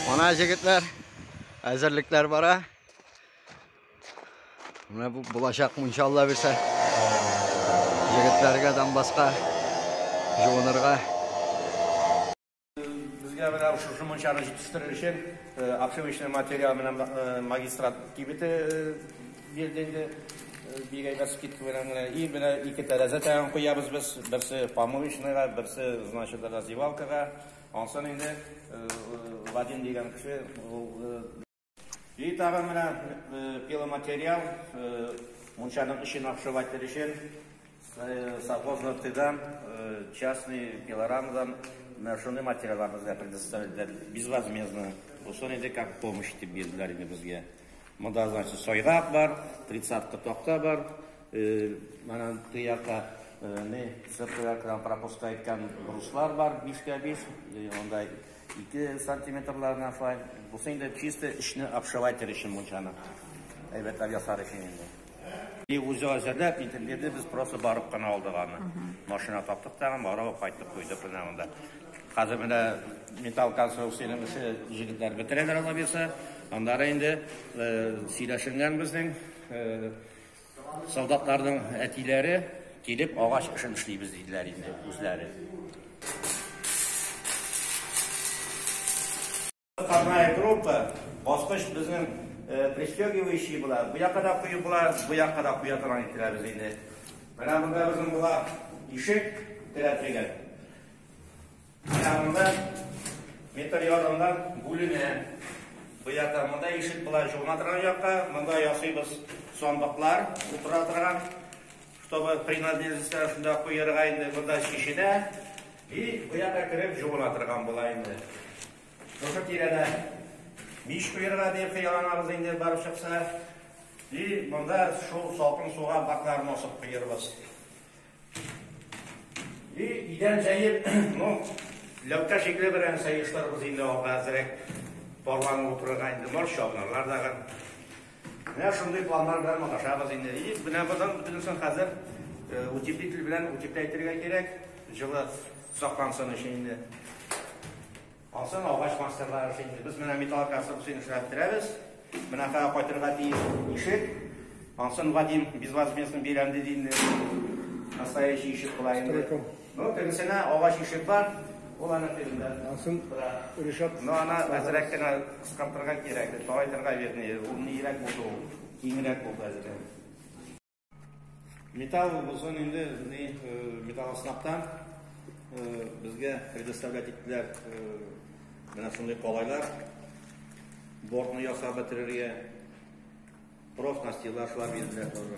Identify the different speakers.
Speaker 1: Mana җегетләр, әзерлекләр бара. Менә бу булачак мунча Алла бирсә. Җегетләргә Донбасска жуынырга.
Speaker 2: Безгә менә шушы мунчаны җитештерер өчен обшивочный материал менә магистрат кибете бирде инде. Бик әйбәт скидка белән генә. И менә ике тәрәзә тагын куябыз без. Берсе помоечныйга, берсе, значит, раздевалкага. Ансын инде Вадим дигән кеше ул и тагын менә пиломатериал мунчаның эчен обшивать өчен совхозный тыдан, частный пилорамадан менә шундый материаллар безгә предоставили безвозмездно. Бусын инде как помощь дип бирделәр инде безгә. Монда, значит, сайгак бар, 30-ка такта бар, менә тыяка не циркулятордан пропуска иткән бруслар бар, 5-кә 5, монда 2 сантиметрларына шулай. Бусы инде чисто эчне обшивать өчен мунчаны. Әйбәтләп ясар өчен инде. И үзе әзерләп итеп бирде, без просто барып кына алдык аны. Машина таптык та, барып кайттык, куйдык менә монда. Хәзер менә металл конструкциянең эше җегетләр бетерәләр алла бирсә. Аннары инде сөйләшенгән безнең солдатларның әтиләре килеп агач эшен эшлибез диделәр инде үзләре. Входная группа, баскыч безнең пристегивающий була. Бу якка да куеп була, бу якка да куя торган ителәбез инде. Менә монда безнең була ишек керә дигән. Менә монда метр ярымнан бүленә. Бу якта монда ишек була жуына торган якка, монда ясыйбыз сандыклар утыра торган, чтобы принадлежностьлар шунда куярга инде монда чишенә. И бу якка кереп жуына торган була инде. Шушы тирәдә мич куярга дип хыялланабыз инде барып чыкса. И монда шул салкын суга бакларны асып куярбыз. И идән җәеп, ну, ләүкә шикелле бер нәрсә оештырырбыз инде алга әзрәк парланып утырырга инде бар чабынарлар дагы. Менә шундый планнар белән маташабыз инде. И менә быдан бөтенесен хәзер утеплитель белән утепләйтергә кирәк, җылы саклансын өчен инде. Ансын агач мастерлары өчен инде. Без менә металл конструкцияне эшләп бетерәбез. Менә хәзер кайтырга тиеш ишек. Ансын Вадим безвозмездно бирәм диде инде. Настоящий ишек була инде. Ну, тегесенә агач ишек бар. Ул аны тегендә.
Speaker 3: Ансын Ришат.
Speaker 2: Ну, аны әзрәк кенә кыскартырга кирәк, тарайтырга вернее. Ул нирәк булды ул? Киңрәк булды әзрәк. Металл булсын инде, ни металл снаптан безгә предоставлять иттеләр менә шундый калайлар. Бортны ясап бетерергә профнастилар шулар бирделәр тоже.